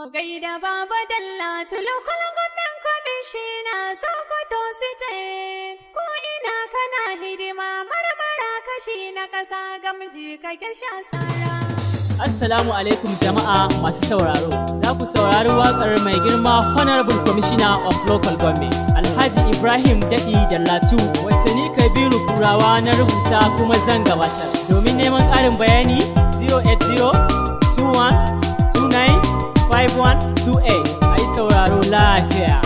Mu gaida Baba Dalla Local Government Commissioner, Sokoto State. Ko ina kana hidima, marmara kashi na ƙasa, Gamji kake sha sara. Assalamu alaikum jama'a masu sauraro. Za ku saurari waƙar mai girma Honorable Commissioner of Local Government, Alhaji Ibrahim Dadi Dallatu, wacce ni Kabiru Kurawa na rubuta kuma zan gabatar. Domin neman ƙarin bayani, 080 21 29 5128. A yi sauraro lafiya.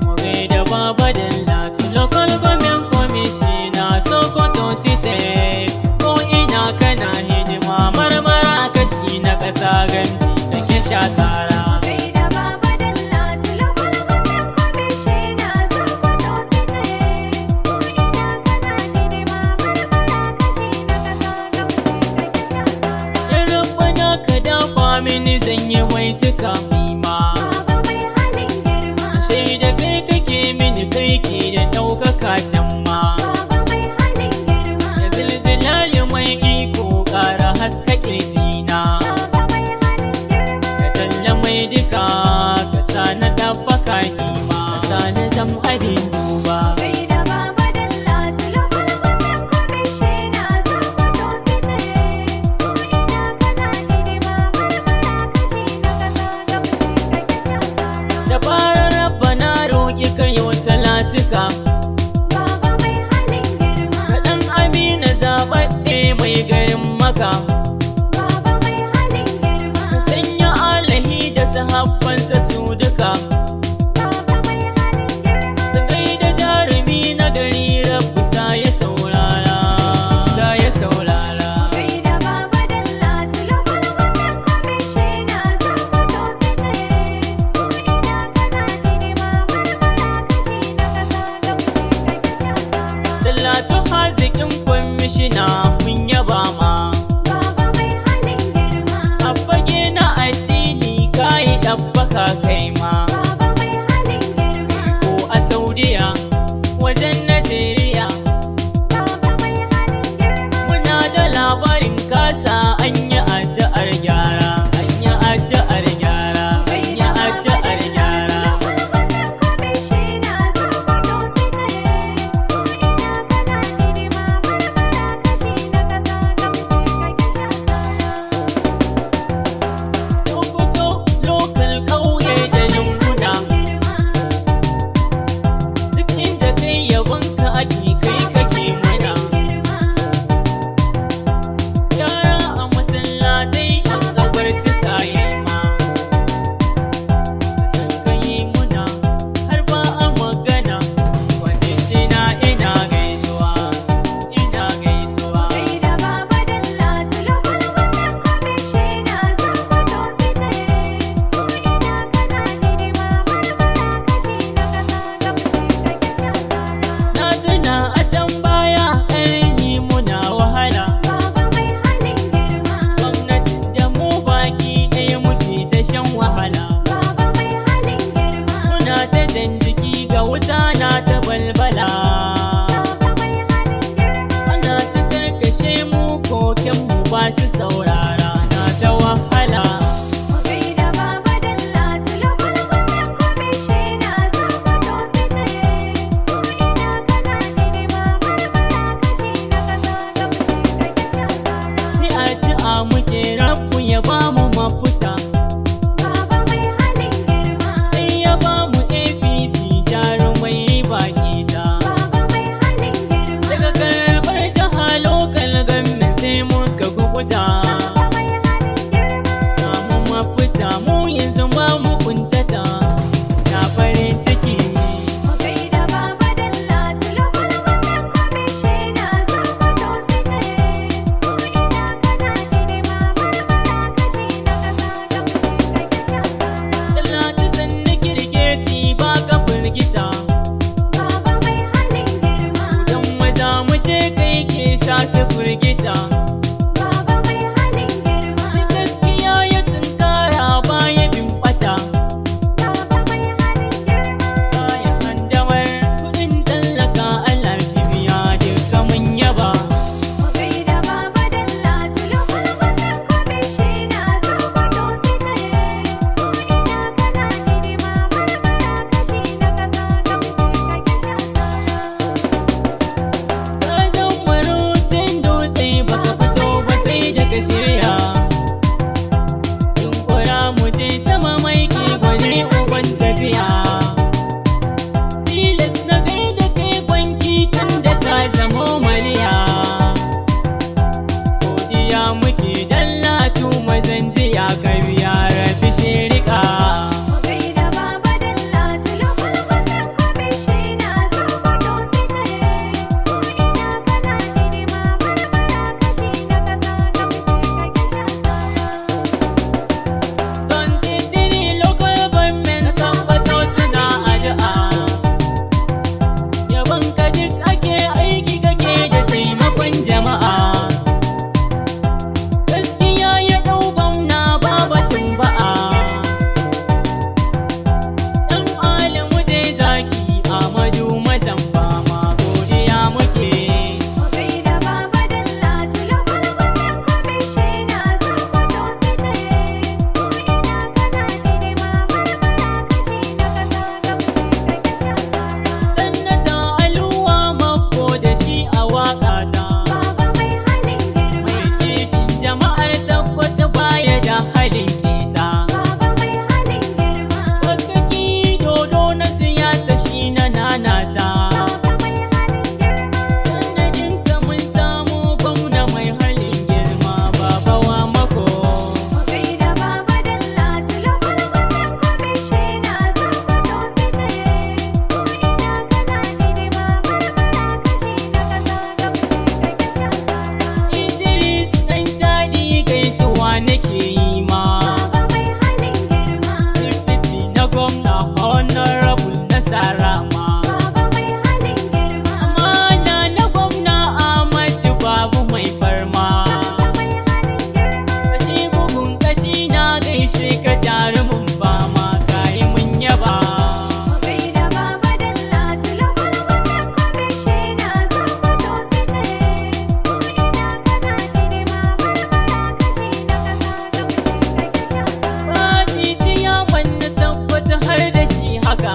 Mu gaida Baba Dallatu, Local Government Commissioner, Sokoto State. Ko ina kana hidima, marmara kashi na ƙasa, Gamji da ke sha tsara. Gaida Baba Dalla Local Government Commissioner, Sokoto State. Ko ina kana hidima, marmara kashi na ƙasa, Gamji kake sha sara. In Rabbana ka dafa mini, zan yi baituka nima. Baba mai halin girma. Shaida kai kake mini, kai ke da ɗaukaka can ma. Baba mai halin girma. Da zilzilali mai iko, ƙara haska ƙirjina. Baba mai halin girma. Ka talla mai duka, ka sa na ɗabbaka nima. Ka sa na zam abin duba. Gaida Baba Dalla Local Government Commissioner, Sokoto State. Ko ina kana hidima, marmara kashi na ƙasa, Gamji kake sha sara. Da fara Rabbana roƙi ka yau salatuka. Baba mai halin girma. Ka ɗan Amina zaɓaɓɓe mai garin Maka. Baba mai halin girma. Ka sanya alahi da sahabbansa su duka. Baba mai halin girma. Su gaida jarumi na gari, Rabbu sa ya saurara. Sa ya saurara. Gaida Baba Dalla Local Government Commissioner, Sokoto State. Ko ina kana hidima, marmara kashi na ƙasa, Gamji kake sha sara. Dallatu haziƙin kwamishina, mun yaba ma. Baba mai halin girma. A fage na addini kayi ɗabbaka kai ma. Baba mai halin girma. Ko a Saudiya wajen Najeriya. Baba mai halin girma. Muna da labarin kasa an yi addu'ar gyara. An yi addu'ar gyara. An yi addu'ar gyara. Local Government Commissioner, Sokoto State. Ko ina kana hidima, marmara kashi na ƙasa, biya. Yunkura mu je sama mai gwani uban tafiya. Tilas na gaida kai kwanki tun da ka zamo maliya. Godiya muke Dallatu, mazan jiya ka biya rabi shirika. Mu gaida Baba Dallatu, Local Government Commissioner, Sokoto City. Ko ina kana hidima, marmara kashi na ƙasa, gamji kake sha sara. 23 local government Sokoto suna addu'a. Yabon ka duk ake, aiki kake da taimakon jama'a. Gaskiya ya ɗau gwamna, babatun ba'a. Ɗan alimu je zaki Amadu mazan fama, godiya muke. Mu gaida Baba Dallatu, Local Government Commissioner, Sokoto City. Ko ina kana hidima, marmara kashi na ƙasa, gamji kake sha sara. Sannata Aluwa Mako da shi a waƙata. Baba mai halin girma. Mai kishin jama'ar Sokoto, baya da halin keta. Baba mai halin girma. Tsarkaki dodo na siyasa shi na nanata. Baba mai halin girma. Sanadin ka mun samu gwamna mai halin girma, Baba wa Mako. Mu gaida Baba Dallatu, Local Government Commissioner, Sokoto City. Ko ina kana hidima, marmara kashi na ƙasa, gamji kake sha sara. Idris ɗan Chadi, gaisuwa nake yi ma. Baba mai halin girma. Deputy na gwamna, honorable na Sarama. Baba mai halin girma. Amana na gwamna Ahmadu Babu mai farma. Baba mai halin girma. Kashi bugun kashi, na gaishe ka jarumin fama, kayi mun yaba. Mu gaida Baba Dallatu, Local Government Commissioner, Sokoto City. Ko ina kana hidima, marmara kashi na ƙasa, gamji kake sha sara. Fati ciyaman na tabbata har da shi haka.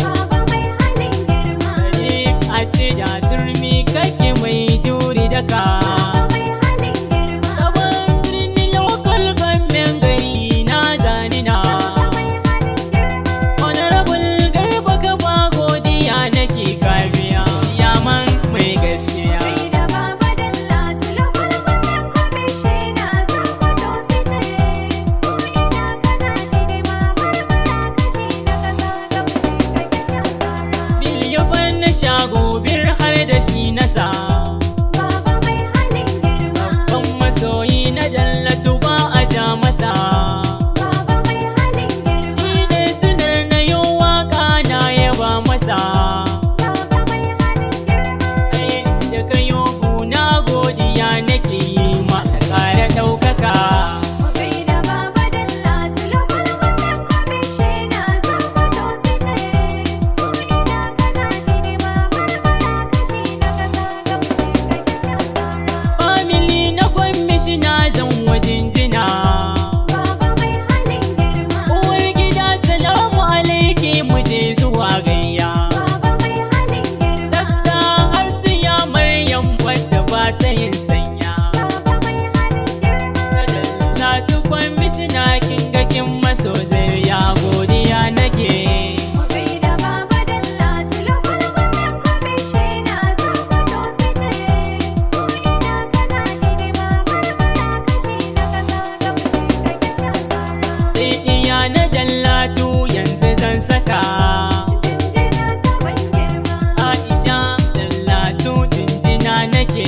Baba mai halin girma. Sadiq Atida, turmi kake mai juri daka. Baba mai halin girma. Sabon Birni Local Government, gari na zanina. Baba mai halin girma. Honorable Garba Gaba, godiya nake kabiya. Yaman mai gaskiya. Gaida Baba Dallatu, Local Government Commissioner, Sokoto City. Ko ina kana hidima, marmara kashi na ƙasa, gamji kake sha sara. Biliyaban na shago bir har da shi nasa. Baba mai halin girma. Babban masoyi na Dallatu, ba a ja masa. Baba mai halin girma. Shi ne sinar na yi waka, na yaba masa. Baba mai halin girma. Ai da kayo na godiya nake yi ma, ƙara ɗaukaka. Mu gaida Baba Dallatu, Local Government Commissioner, Sokoto City. Ko ina kana hidima, marmara kashi na ƙasa, gamji kake sha sara. Family na kwamishina zan wajen jina. Baba mai halin girma. Uwar gida, salamu alaiki, mu je zuwa gayya. Baba mai halin girma. Dakta Hartiya Maryam, wadda ba ta yin sanya. Baba mai halin girma. Dallatu kwamishina, kin ga kin maso ya, godiya nake. Mu gaida Baba Dallatu, Local Government Commissioner, Sokoto City. Ko ina kana hidima, marmara kashi na ƙasa, gamji kake sha sara. Sai iya na Dallatu yanzu zan saka. Jinjina ta ban girma. Aisha Dallatu, jinjina nake.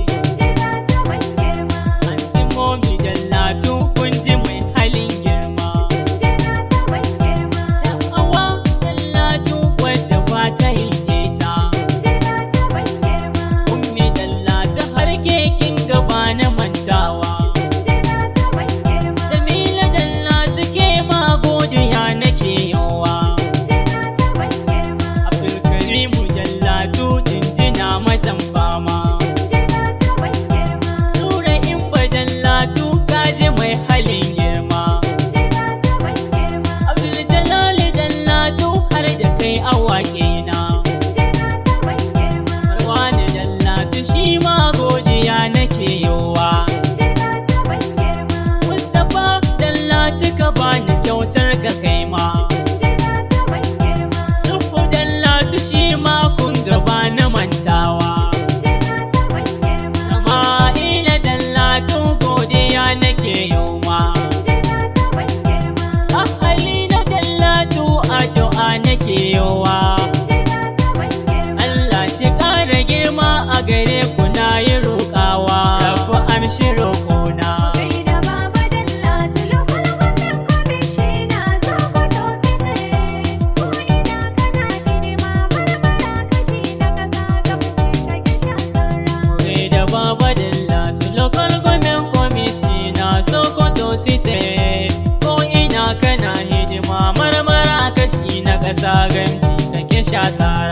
Jinjina ta ban girma. Anti Momi Dallatu, kun ji mai halin girma. Jinjina ta ban girma. Sha'awa Dallatu, wadda ba ta yin keta. Jinjina ta ban girma. Ummi Dallatu, har ke kin gaba na mantawa. Jinjina ta ban girma. Jamila Dallatu, ke ma godiya nake yawa. Jinjina ta ban girma. Abdulkarimu Dallatu, jinjina mazan fama. Jinjina ta ban girma. Nura Imba Dallatu, kaji mai nake yowa. Jinjina ta ban girma. Allah shi ƙara girma a gare ku, na yi roƙawa. Rabbu amshi roƙona. Gaida Baba Dallatu, Local Government Commissioner, Sokoto City. Ko ina kana hidima, marmara kashi na ƙasa, gamji kake sha sara. Gaida Baba Dallatu, Local Government Commissioner, Sokoto City. Ko ina kana hidima, marmara kashi na ƙasa, gamji kake sha sara.